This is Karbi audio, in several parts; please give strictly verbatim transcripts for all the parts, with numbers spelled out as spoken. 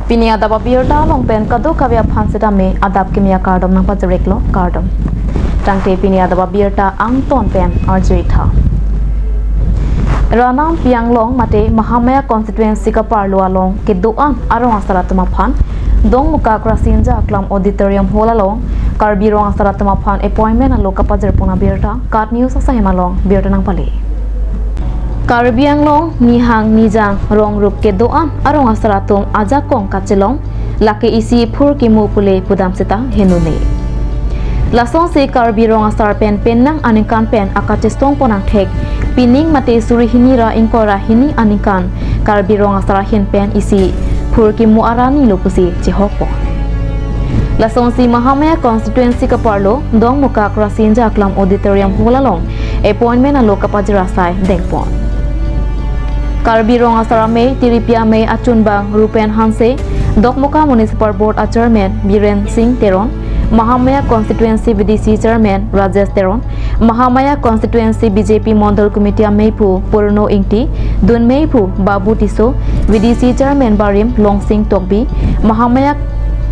Pini adap abirta along pen kadokave aphan sitame adap kimi akardom nangpajir-iklo, kardom. Tangte pini adap abirta angton pen arju-ik tha. Ranampi Anglong mate Mahamaya constituency kaparlo along kedo-an arong asar atum aphan Dongmukak Rasinja Aklam Auditorium Hall along Karbi Rong Asar atum aphan appointment alo kapajirpon abirta KAT News asai hem along birta nangpale. Karbi Anglong nihang nijang rong rup kedo-an arong asar atum ajakong kachelong, lake isi phurkimo pule pudam seta heno ne. Lasonsi Karbi Rong Asar pen penang aningkan pen akachesongpon angthek, pining mate suri hini ra ingkoi ra hini aningkan Karbi Rong Asar ahin pen isi phurkimo arni lo pusi chehokpon. Lasonsi Mahamaya constituency kaparlo Dongmukak Rasinja Aklam Auditorium Hall along appointment alo kapajir asai dengpon. Karbi Rong Asar Amei, Tiripi Amei achunbang Rupen Hanse, Dokmoka Municipal Board a Chairman Biren Singh Teron, Mahamaya Constituency B D C Chairman Rajesh Teron, Mahamaya Constituency B J P Mondol Committee Ameiphu Purno Ingti, Dun Meiphu Babu Tisso, B D C Chairman Barim Longsing Tokbi, Mahamaya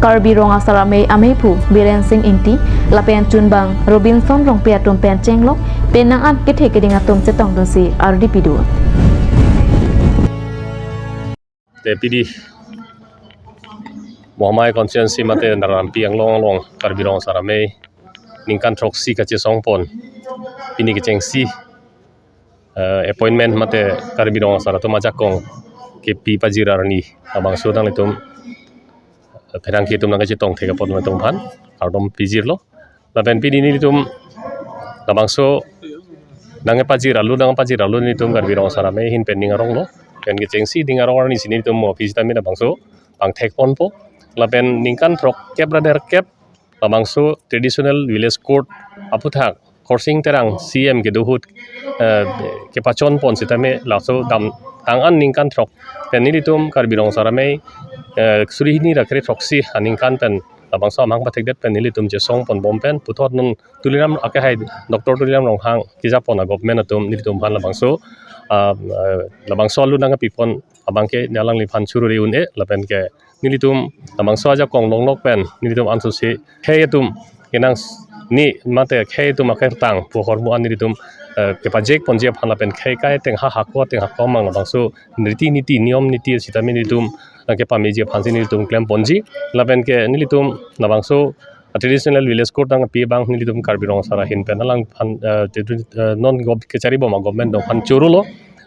Karbi Rong Asar Amei Ameiphu Biren Singh Ingti, lapen chunbang Robinson Rongpi atum pen chenglok, penang an kethe keding atum chetongdunsi ardi pidun. Te pidi Mahamaya constituency mate Ranampi Anglong along Karbi Rong Asar Amei ningkan throksi kachesongpon, pini kechengsi, eh, appointment mate Karbi Rong Asar atum ajakong kepi pajir arni labangso nanglitum, eh, pherangke atum nangkachetong thek apot nanglitum aphan kardom pajirlo. Lapen pidi nelitum labangso nangpajir alo, nangpajir alo nelitum Karbi Rong Asar Amei ahin pen ning aronglo. Pen kechengsi ning arong arnisi nelitum mo office tame labangso pangthekponpo. Lapen ningkan throkkep ra derkep labangso traditional village court aphuthak Khorsing Terang C M kedo ahut, eh, kepachonpon sitame laso damtang an ningkan throk pen nelitum Karbi Rong Asar Amei, eh, suri hini ra kre throksi aningkan pen labangso amahang pathekdet pen nelitum chesongponbom pen puthot non Tuliram akehai Doctor Tuliram Ronghang kejapon a government atum nelitum aphan labangso, ah, eh, labangso alo nangkapipon abangke ne alangliphan choruri un-e lapen ke nelitum labangso ajakong longlok pen nelitum ansose khei atum kenang s-, ni mate khei atum akertang pu ahormu an nelitum, eh, kepajekponji aphan lapen khei kai ateng ha hako ateng hako mang labangso riti niti niyom niti sitame nelitum, eh, kepameji aphansi nelitum klemponji lapen ke nelitum labangso traditional village court nangpi abang nelitum Karbi Rong Asar ahin pen alangphan, eh, te-, eh, non gov-, kecharibom a government dong aphan chorolo.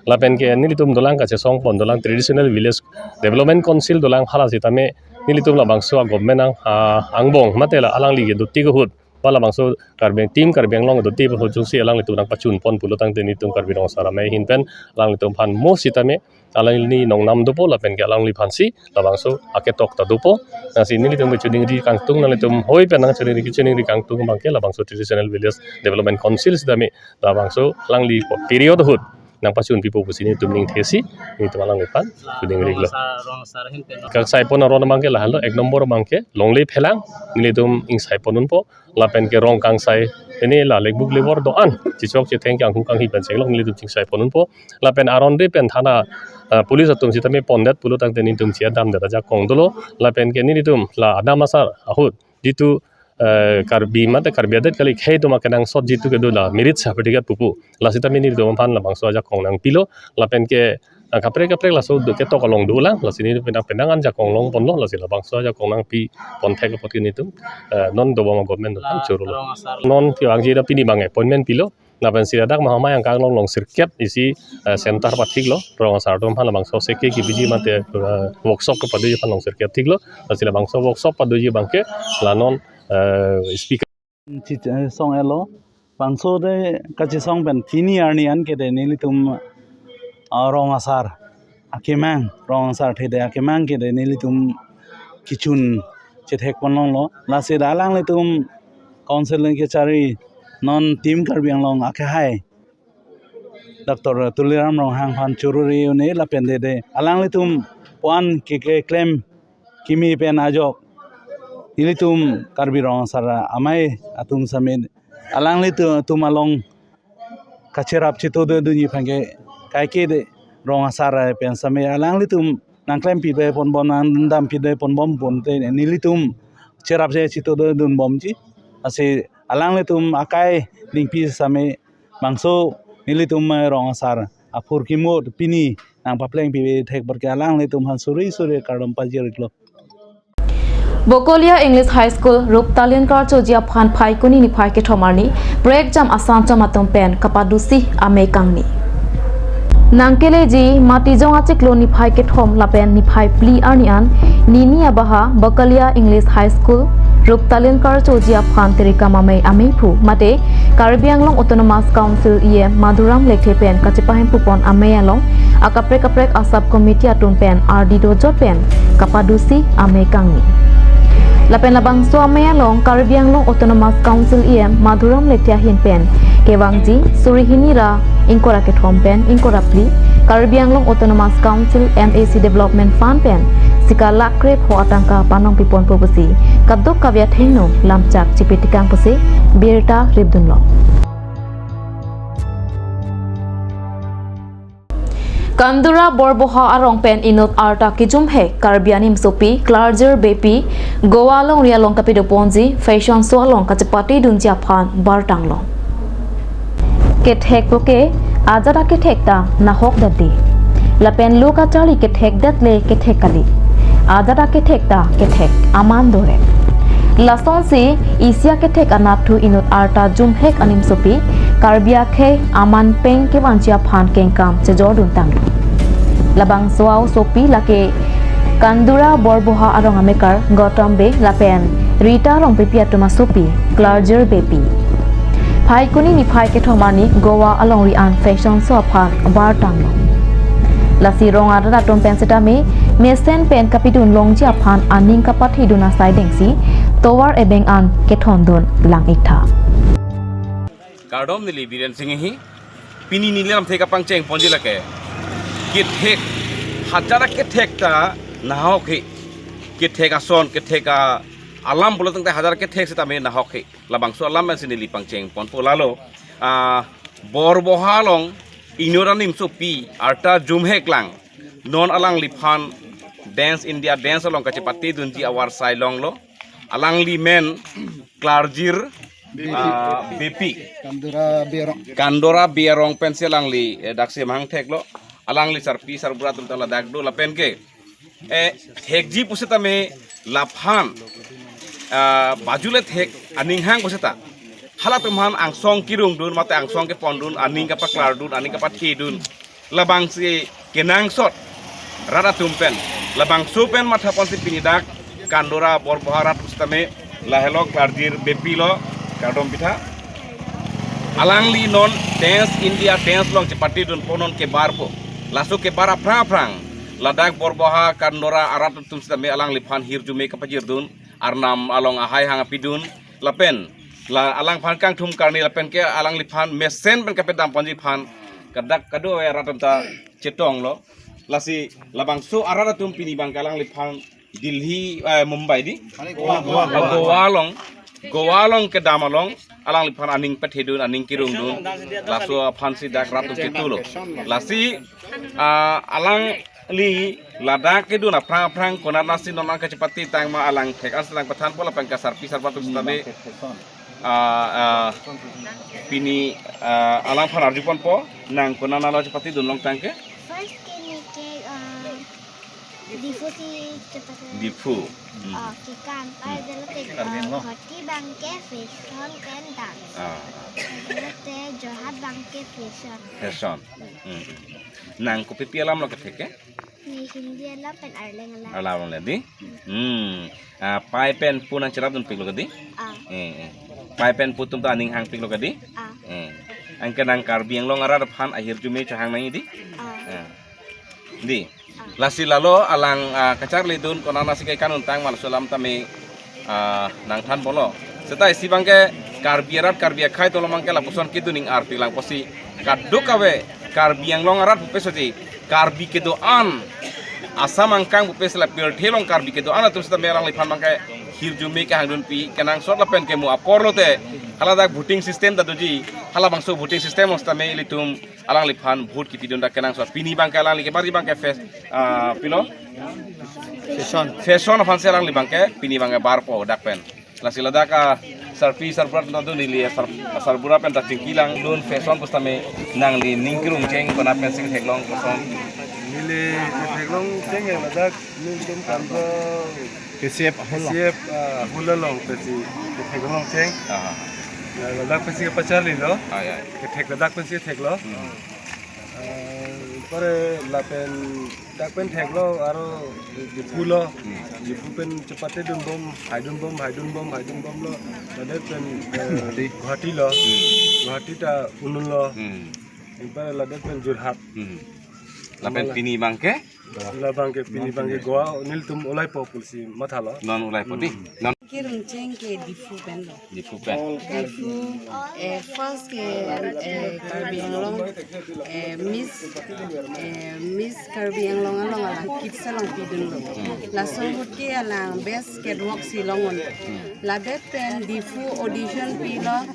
Lapen ke nelitum dolang kachesongpon dolang traditional village development council dolang hala sitame nelitum labangso a government ang, ah, angbong mate la alangli kedo tik ahut ba labangso Karbi Team Karbi Anglong kedo tik ahut jongsi alanglitum nangpachunpon pulo tangte nelitum Karbi Rong Asar Amei ahin pen alanglitum aphan mo sitame alangli nongnam dopo lapen ke alangliphansi labangso aketok ta dopo. Lasi nelitum kechoningri kangtung nanglitum hoi pen nangchoningri kechoningri kangtung abangke labangso traditional village development council sitame labangso alangli period ahut nangpachunpipo pusi nelitum ningthesi nelitum alangliphan choningrilo. Rong Asar, Rong Asar ahin pen. Kangsaipon aron abangke lahelo, ek nombor abangke longle phelang nelitum ingsaipon unpo lapen ke rong kangsai ini la lekbuk lebor do-an chichok chetheng kanghu kanghi pen chenglok nelitum chingsaiponpo. Lapen aron de pen thana, eh, police atum sitame pondet pulo tangte nelitum chiadamdet ajakong dolo. Lapen ke nelitum la adam asar ahut jitu, eh, Karbi mate Karbi adet kali khei atum akenangsot jitu kedo la marriage certificate pupu la sitame nelitum aphan labangso ajakong nangpilo. Lapen ke, ah, kaprek kaprek laso do ketok along dolang, lasi nelitum penang penang an jakong longponlo, lasi labangso ajakong nangpipon thek apot ke nelitum, eh, non dobom a government aphan chorolo. Rong Asar. Non piwangji ra pini abang appointment pilo. Lapensi ladak Mahamaya angkang along long sirkep isi, eh, center pathiklo. Rong Asar atum aphan labangso seke kibiji mate, eh, workshop kepadoji aphan long sirkep thiklo. Lasi labangso workshop padoji abangke la non, eh, speaker Chi-, eh, song elo. Bangso de kachesong pen pini arni an ke de nelitum, ah, Rong Asar akemang, Rong Asar athe de akemang ke de nelitum kechun chethekpon longlo. Lasi da alanglitum council kechari non Team Karbi Anglong akehai Doctor Tuliram Ronghang aphan choruri un-e lapen de de alanglitum puan ke, keklem kimi pen ajok nelitum Karbi Rong Asar Amei atum sitame alanglitum, tum along kacherap chitudunji aphan ke kaike de Rong Asar pen sitame alanglitum nangklem pipe ponbom, nangdam pipe ponbom pon te nelitum cherap se chito do dun bomji. Lasi alanglitum akai dingpi same bangso nelitum, eh, rong asar aphurkimo pini nangpapleng pipe thek apor ke alanglitum aphan suri suri kardom pajir-iklo. Bokolia English High School, Ruptalin Karchoji aphan Phaikuni niphai kethom arni, prekjam asanchom atum pen kapadusi amei kangni. Nangkeleji Matijong achiklo niphai kethom lapen niphai phli arni an, nini abaha Bokolia English High School, Ruptalin Karchoji aphan tirikam amei ameiphu mate Karbi Anglong Autonomous Council E M Madhuram Lekthe pen kachepahemphu pon amei along akaprek kaprek a sub committee atum pen ardi dojot pen kapadusi amei kangni. Lapen labangso amei along Karbi Anglong Autonomous Council E M Madhuram Lekthe ahin pen kevangji suri hini ra ingkoi ra kethom pen ingkoi ra phli Karbi Anglong Autonomous Council M A C Development Fund pen sika lakh krepho atangka panong piponpo pusi kadokave athengno lamchak chipitikang pusi birta ripdunlo. Kandura Borboha arong pen inut arta kejumhek Karbi animsopi Klarjir Beypi Goa alongri along kapidoponji fashion show along kachepatedunji aphan bartanglo. Kethek puke ajat akethek ta nahok dadi. Lapen lo kacharli kethek det le kethek kali. Ajat akethek ta kethek aman dore. Lasonsi isi akethek anatthu inut arta jumhek animsopi Karbi akhei aman peng kevanji aphan kengkam chejorduntang. Labangso a-osopi lake Kandura Borboha arong amekar Gautam Bey lapen Rita Rongpipi atum asopi Klarjir Beypi. Phaikuni niphai kethom arni Goa alongri an fashion show aphan bartanglo. Lasi rong arat atum pen setame mesen pen kapidun longji aphan aning kapathedun asai dengsi tovar ebeng an kethondun lang-iktha. Kardom, neli Biren Singh ahi. Pini neli lamthe kapangcheng ponji lake kethek, hajar kethek ta nahok he. Kethek ason, kethek a-alam pulo tangte hajar kethek setame nahok he. Labangso alam pensi neli pangcheng ponpo lalo. Ah, Borboha along inut animsopi arta jumhek lang. Non alangliphan Dance India Dance along kachepatedunji awar sai longlo. Alangli men Klarjir, ah, Beypi. Kandura Bey arong. Kandura Bey arong pensi alangli, eh, daksi mahang theklo. Alangli sarpi sarbura atum ta ladak do lapen ke, eh, thekji pusitame laphan, ah, baju le thek aning hang pusita. Halatum aphan angsong kerungdun mate angsong kepondun, aning kapaklardun, aning kapathedun. Labangsi kenangsot rat atum pen. Labangso pen mathaponsi pini dak Kandura Borboha arat pusitame lahelo Klarjir Beypi lo, kardom pitha. Alangli non Dance India Dance along chepatedunpo, non kebarpo. Laso kebar aphrang aphrang ladak Borboha Kandura arat atum setame alangliphan hirjume kapajirdun, arnam along ahai hang apidun, lapen la alangphan kangthum karni lapen ke alangliphan mesen pen kapedamponji aphan kadak kado-kave arat atum ta chetonglo. Lasi labangso arat atum pini abang ke alangliphan Delhi, eh, Mumbai di? Goa, Goa, Goa. Goa along, Goa along kedam along alangliphan aning pathedun, aning kerungdun. Laso aphansi dak rat atum chetulo. Lasi, ah, alangli ladak kedun aphrang aphrang konatnasi non an kachepatedun tangma alang thek an selang pathanpo lapen ke sarpi sarbura atum setame, ah, ah, pini, ah, alangphan arjuponpo, nang konatlo chepatedun longtang ke? First ke neli ke, ah, Diphu si chepatedun. Diphu. Hmm. Oh, kekam. Hmm. Pai delo te, Karbi Anglong. Ah, Guwahati abang ke fashion pen dance. Ah. Pai delo te Jorhat abang ke fashion. Fashion. Hmm. Hmm. Nang kopipi alam lo kethek ke? Neli Hindi alam pen Arleng alam. Alam lo di? Hmm. Ah, pai pen pu nangcherapdunpiklo kedi? Ah. Eh, eh. Pai pen pu atum ta aning hangpiklo kedi? Ah. Eh. Anke nang Karbi Anglong arat aphan ahirjume chehang nangji di? Ah. Ah. Di. Lasi lalo alang, ah, kacharlidun konatnasi ke kanun tangma laso alam tame, ah, nangthanponlo. Seta isi abang ke Karbi arat Karbi akhei atum abang ke lapuson kedun ning arpiklang pusi kadokave Karbi Anglong arat pupe soji Karbi kedo-an, Assam angkang pupe sela pirthe along Karbi kedo-an atum setame alangliphan abang ke hirjume kehangdunpi kenangsot lapen ke mo apor lote haladak voting system ta doji, halabangso voting system along sitame ilitum alangliphan vote kipidun ta kenangsot. Pini abangke alangli kebarji abangke fes-, ah, pilo? Fashion. Fashion aphansi alangli abangke pini abangke barpo dak pen. Lasi ladak asarpi sarbura ta do neli asar-, asarbura pen ta chingki langdun fashion pusitame nangli ning kerung cheng konat pensi theklong koson. Neli theklong cheng ya ladak nelitum kanro K C F holo. K C F, ah, holo along pensi theklong cheng. Aha. Ya, ladak pensi kepacharlilo. Ah, ya. Kethek ladak pensi theklo. Hmm. Ah, pare lapen dak pen theklo aro Diphu lo. Hmm. Diphu pen chepatedunbom, haidunbom, haidunbom, haidunbomlo. Ladak pen, eh, Guwahati. Guwahati lo. Hmm. Guwahati ta ununlo. Hmm. Pare ladak pen Jorhat. Hmm. Lapen Mala. Pini abangke? Labangke pini abangke Goa nelitum ulaipo pusi mathalo. Non ulaipo di. Hmm. Non Kerung cheng ke Diphu pen lo. Diphu pen. Diphu, eh, first ke, eh, Karbi Anglong, eh, Miss, eh, Miss Karbi Anglong along alang kit si along pidunlo. Hmm. Laso ahut ke alang best catwalk si longdun. Hmm. Ladak pen Diphu audition pilo,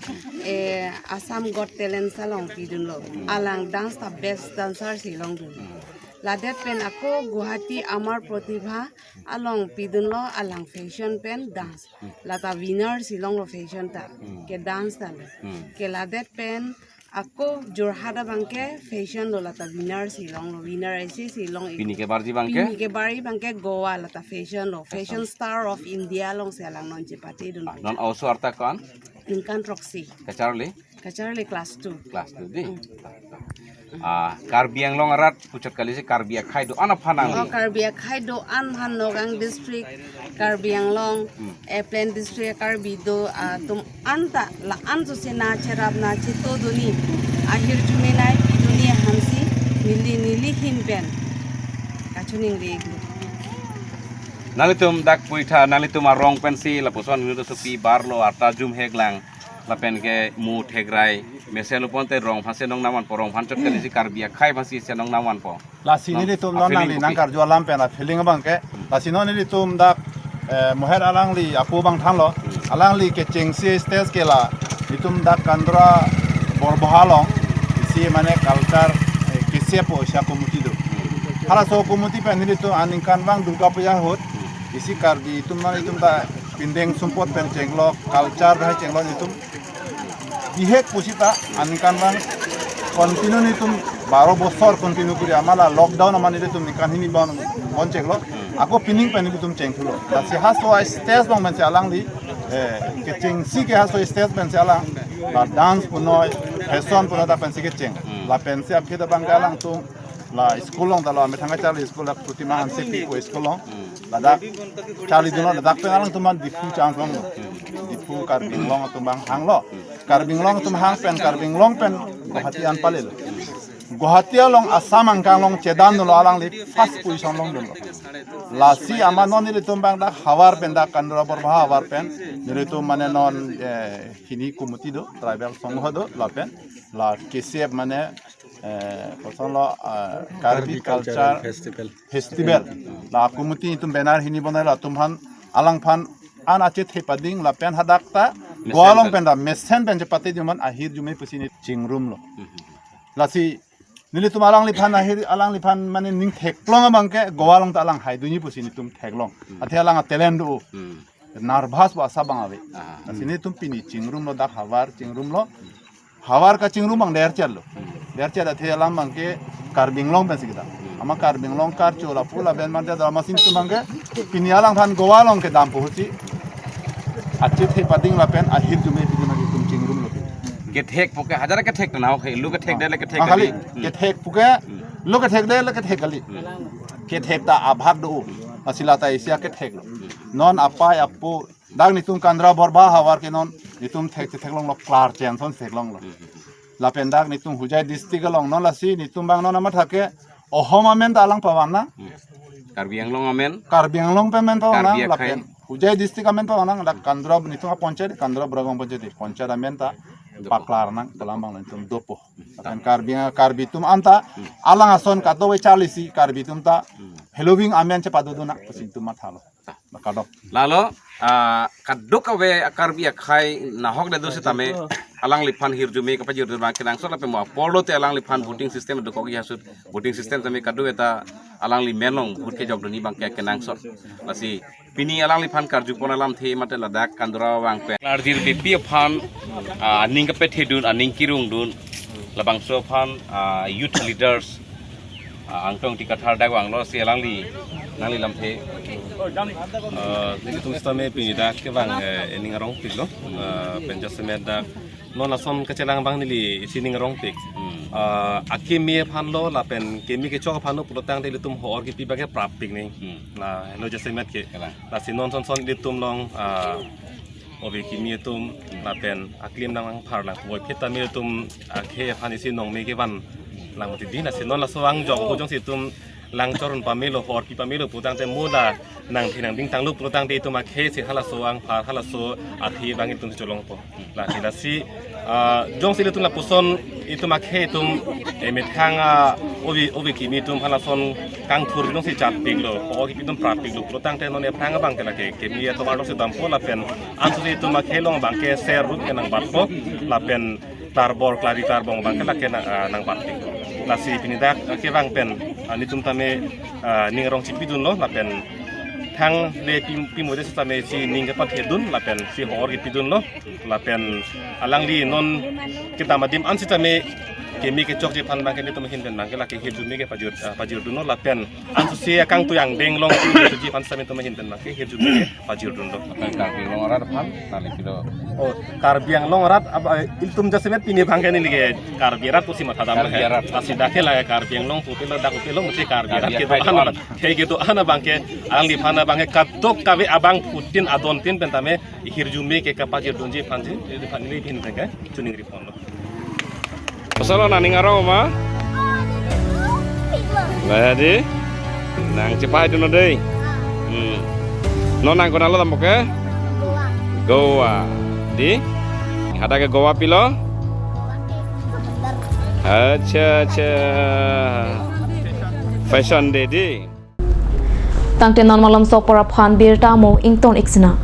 eh, Assam Got Talent si along pidunlo. Hmm. Alang dance ta best dancer si longdun. Hmm. Ladak pen ako Guwahati Amar Pratibha along pidunlo, alang fashion pen dance. Hmm. Lata winner si longlo fashion ta. Hmm. Ke dance ta lo. Hmm. Ke ladak pen ako Jorhat abangke fashion lo, lata winner si longlo, winner isi si long. Pini kebarji abangke? Pini kebarji abangke Goa lata fashion lo, fashion star of India alongsi alang non chepatedun. Ah, non oso arta ko-an? Ningkan throksi. Kacharli? Kacharli class two. Class two di. Hmm. Ah, Karbi Anglong arat puchot kalisi Karbi akhei do-an aphan nang. Oh, Karbi akhei do-an aphan Nagaon district, Karbi Anglong, hmm, eh, plain district Karbi do, ah, atum anta la-an sose nangcherap nangchetodunji, ahirjume nangpidunji aphansi neli neli ahin pen kachiningri. Nanglitum dak puitha, nanglitum arong pensi lapuson minuto sopi barlo arta jum heklang. Lapen ke mo thekrai mesen lo ponte rong aphansi nongnam vanpo, rong aphan chot kalisi Karbi akhei aphansi si nongnam vanpo. Lasi nelitum non nangli nangkarju alam pen a feeling abangke. Lasi non nelitum dak, eh, Moher alangli apo abang thanlo. Alangli kechengsi stage ke la nelitum dak Kandra Borbaha along isi mane culture, eh, K C F po isi committee do. Halaso committee pen nelitum aningkanvang Durga Puja ahut isi Karbi atum non nelitum ta pindeng sumpot pen chenglo, culture pen chenglo nelitum. Bihek pusita aningkanvang continue nelitum baro bosor continue kuri, amala lockdown amat nelitum ningkan hini bon bon chenglo. Ako pining pen nelitum chengthulo. Lasi halaso stage along pensi alangli, eh, kechengsi ke halaso stage pensi alang la dance punoi, fashion punoi dak pensi kecheng. Lapensi aphi ta abangke alangtum la school along ta lo, amethang charli school dak Protima Hansepi pu school along. Ladak charlidunlo, ladak pen alangtum aphan Diphu chang longlo. Diphu Karbi Anglong atum abang hanglo. Karbi Anglong atum hang pen, Karbi Anglong pen Guwahati an palelo. Guwahati along Assam angkang along chedandunlo, alangli first position longdunlo. Lasi amat non nelitum abang dak havar pen dak Kandra Borbaha havar pen nelitum mane non, eh, hini committee do, tribal songho do, lapen la K C F mane eh, kosonlo, eh, Karbi Cultural Festival. Festival. La committee atum banner hini bonai latum aphan, alangphan an achethe pading lapen hadak ta Goa along pen ta mesen pen chepatedun aphan ahirjume pusi neli chingrumlo. Lasi nelitum alangliphan ahir, alangliphan mane ning theklong abangke Goa along ta alang haidunji pusi nelitum theklong. Athe alang talent do. Nervous ba asa abang ave. Lasi nelitum pini chingrumlo dak havar chingrumlo. Havar kachingrum abang derchetlo. Derchet athe alam abangke Karbi Anglong pensi kita. Amat Karbi Anglong karcho lapu lapen marja drama sin atum abangke pini alangphan Goa along kedampo ahutsi achethe pading lapen ahirjume pidun nelitum chingrumlo. Kethek puke hajar kethek na ho ke, lo kethekde le kethek kali. Kethek puke lo kethekde le kethek kali. Kethek ta abhag do. Asila ta isi aketheklo. Non apai apo dak nelitum Kandra Borbaha havar ke non nelitum thek theklonglo, klar chen ason theklonglo. Lapen dak nelitum Hojai district along non lasi nelitum abang non amat thake Ahom amen ta alang pavangnang. Karbi Anglong amen. Karbi Anglong pen amen pavangnang. Karbi akhei. Lapen Hojai district amen pavangnang. Dak Kandra nelitum apanchayat, Kandra Boragaon panchayat, panchayat amen ta paklar nang, kelang abang nelitum dopo. Lapen Karbi, Karbi atum anta alang ason kadokave charlisi Karbi atum ta Halloween amen chepadodun nang pusi nelitum mathalo. Kadok. Lalo, ah, kadokave a-Karbi akhei nahok le do setame alangliphan hirjume kapajirdun abang kenangsot lapen mo apor lote alangliphan voting system dokok ya ahut voting system tame kadokave ta alangli men along vote kejokdunji abang ke kenangsot. Lasi pini alangliphan karjupon alamthe mate ladak Kandura vang pen clergy bangpi aphan, ah, aning kapethedun, aning kerongdun, labangso aphan, ah, youth leaders, ah, Angtong Ingti Kathar dak vanglo, si alangli, nangli lamthe. Ah, nelitum setame pini dak kevang, eh, ening arongpiklo, ah, pen jasemet dak non lason kachelang abang neli isi ning arongpik. Hmm. Ah, akimi aphan lo lapen kimi kechok aphan lo pulotangte ilitum hor kipi abang ke prapik ni. Hmm. La lo jasemet ke. Kalang. Lasi non son son ilitum along, ah, ove kimi atum lapen aklim nangpar nangvoiphit tame atum akhei aphan isi nongme kevan lang mati di, lasi non laso angjong ahut jongsi itum lang chorun pamelo, hor pi pamelo pulotangte mo la nangthe nangding tanglo pulotangte itum akhei si halaso angpar halaso athe abang itum cholongpo. Lasi lasi, ah, jongsi ilitum lapuson itum akhei atum, eh, methang, ah, ove, ove kimi atum halason kangthur jongsi chotpiklo, hor kipi atum prapiklo pulotangte non aphrang abang ke lake kimi atum arlo si dampo lapen ansose itum akhei along abang ke ser rup ke nangbatpo lapen klarbor klari klarbong abang ke lake na, ah, nangbatpik. Lasi pini dak, ah, kevang pen, ah, nelitum tame, ah, ning arong chipidunlo lapen thangle pi, pimo de setame si ning kepathedun lapen si hor kipidunlo lapen alangli non kedam adim an setame kimi kechokji aphan abang ke nelitum ahin pen abang ke lake hirjume kepajir, ah, pajirdunlo lapen ansose akangtui angdeng along hirjuji aphan setame nelitum ahin pen abang ke hirjume kepajirdunlo. Lapen Karbi Anglong arat aphan nangli pilo. Oh, Karbi Anglong arat ab-, eh, ilitum jasemet pini abang ke neli ke Karbi arat pusi mathadam Karbi arat. Lasi dak ke la Karbi Anglong pute ladak pute lo mesti Karbi arat Karbi kedo akhei ana doan. Abang ke kedo ana abang ke alangliphan abang ke kadokave abangphutin adontin pen tame hirjume ke kapajirdunji aphansi, aphan neli ahin pen ke choningri ponlo. Pasal lo nangning arong ma? Lah ya di. Nangchepaidunlo dei. Hmm. Non nang konatlo dampo ke? Goa. Di? Hadak ke Goa pilo? Acha, acha. Fashion Day di. Tangte non malomso apor aphan birta mo ington ik sina.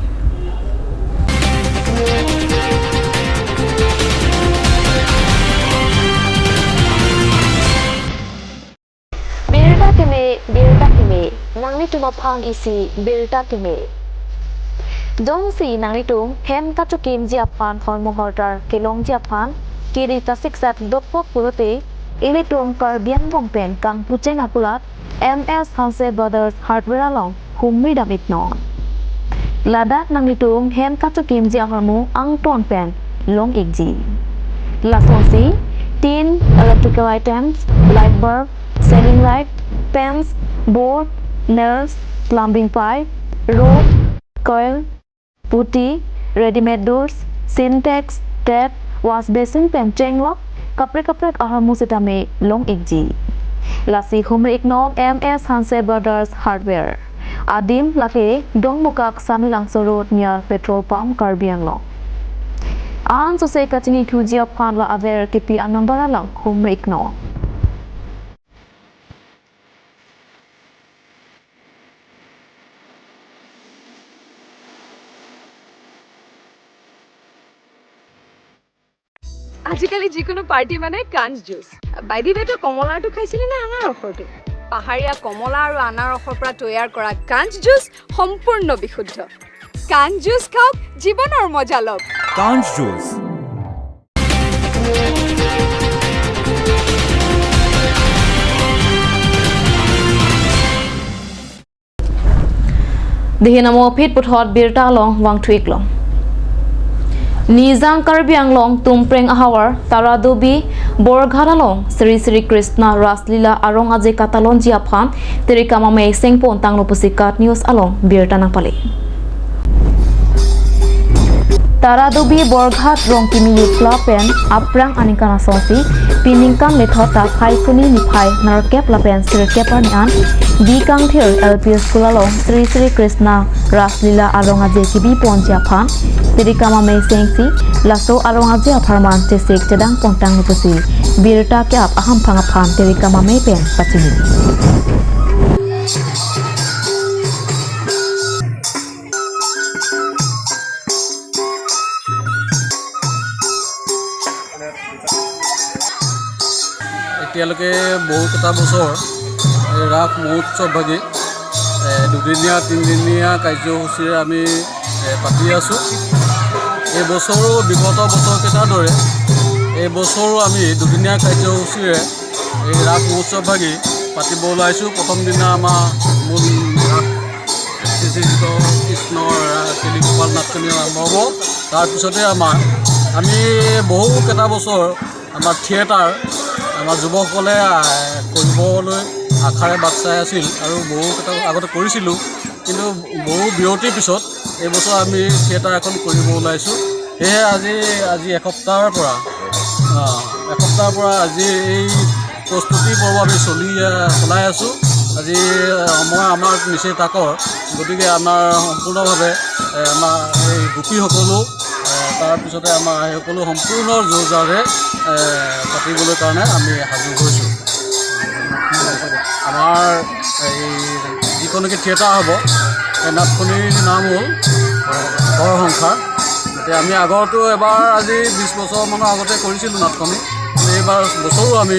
Birta keme, birta keme, nanglitum aphan isi birta keme. Jongsi nanglitum hem kachokimji aphan hormu hortar kelongji aphan kiri kasiksat dokok pulote, ilitum Karbi Anglong pen Kangpucheng akulat M S Hanse Brothers Hardware along humri dam iknon. Ladak nanglitum hem kachokimji ahormu angton pen long ikji. Lasonsi tin, electrical items, light bulb, ceiling light, fans, board, nails, plumbing pipe, rod, coil, putti, readymade doors, Sintex, tap, wash basin pen chenglok kaprek kaprek ahormu setame long ikji. Lasi humri iknon M S Hanse Brothers Hardware. Adim lake Dongmukak Samelangso Road near petrol pump Karbi Anglong. Ansose kachinithuji aphan la aver kipi a-number along humri iknon. আজিকালি যিকোনো পাৰ্টি মানে কাঞ্চ juice. By the ৱে, তই কমলাটো খাইছিলি নে আনাৰসৰটো? পাহাৰীয়া কমলা আৰু আনাৰসৰ পৰা তৈয়াৰ কৰা কাঞ্চ জুচ সম্পূৰ্ণ বিশুদ্ধ। কাঞ্চ জুচ খাওক, জীৱনৰ মজা লওক। কাঞ্চ juice. Dihin amo aphi puthot birta along vangthu iklo. Nijang Karbi Anglong Tumpreng ahavar Taradubi Borghat along Sri Sri Krishna Raslila arong aje katalonji aphan Terikam Amei sengpon tanglo pusi KAT News along birta nangpale. Taradubi Borghat Rongkimi Youth Club pen aphrang aningkan asonsi, piningkan lethot ta Phaikuni niphai nerkep lapen sirkep arni an, Bikangthir L P School along Sri Sri Krishna Raslila arong aje kebiponji aphan, Terikam Amei sengsi, laso arong aje apharman chesik chedang pontang pusi, birta ke-ap ahamphang aphan Terikam Amei pen pachini. এতিয়ালৈকে বহুকেইটা বছৰ এই ৰাস মহোৎসৱ ভাগি এ, দুদিনীয়া তিনিদিনীয়া কাৰ্যসূচীৰে আমি এ, পাতি আছোঁ। এই বছৰো বিগত বছৰকেইটাৰ দৰে এই বছৰো আমি দুদিনীয়া কাৰ্যসূচীৰে এই ৰাস মহোৎসৱ ভাগি পাতিব ওলাইছোঁ। প্ৰথম দিনা আমাৰ মূল ৰাস শ্ৰী শ্ৰী কৃষ্ণৰ কেলিগোপাল নাটখনি আৰম্ভ হ'ব। তাৰপিছতে আমাৰ আমি বহুকেইটা বছৰ আমাৰ থিয়েটাৰ আমাৰ যুৱকসকলে আহ, কৰিবলৈ আশাৰে বাট চাই আছিল আৰু বহুকেইটা আগতে কৰিছিলোঁ, কিন্তু বহু বিৰতিৰ পিছত এইবছৰ আমি থিয়েটাৰ এখন কৰিব ওলাইছোঁ। সেয়েহে আজি আজি এসপ্তাহৰ পৰা আহ, এসপ্তাহৰ পৰা আজি এই প্ৰস্তুতি পৰ্ব আমি চলি আহ, চলাই আছোঁ। আজি সময় আমাৰ নিচেই তাকৰ, গতিকে আমাৰ সম্পূৰ্ণভাৱে এ, আমাৰ এই গোপীসকলো এ, তাৰপিছতে আমাৰ আইসকলো সম্পূৰ্ণ যো যাৰে এ, পাতিবলৈ কাৰণে আমি সাজু হৈছোঁ। আমাৰ এই যিখন নেকি থিয়েটাৰ হ'ব, সেই নাটখনিৰ নাম হ'ল এ, ঘৰ সংসাৰ। এতিয়া আমি আগতো এবাৰ আজি বিছ বছৰমানৰ আগতে কৰিছিলোঁ নাটখনি। এইবাৰ বছৰো আমি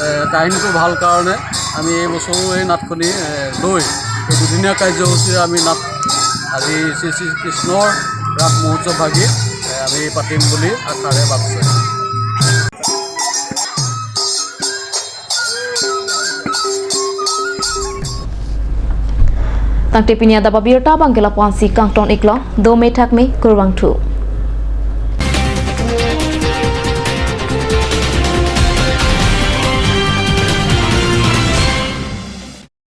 এ, কাহিনীটো ভাল কাৰণে আমি এই বছৰো এই নাটখনি এ, লৈ এই দুদিনীয়া কাৰ্যসূচীৰে আমি নাট আজি শ্ৰী শ্ৰী কৃষ্ণৰ ৰাস মহোৎসৱ ভাগি এ, আমি পাতিম বুলি আশাৰে বাট চাই আছোঁ। Tangte pini adap abirta abang ke lapu-ansi kangton iklo, dome thakme, kurvangthu.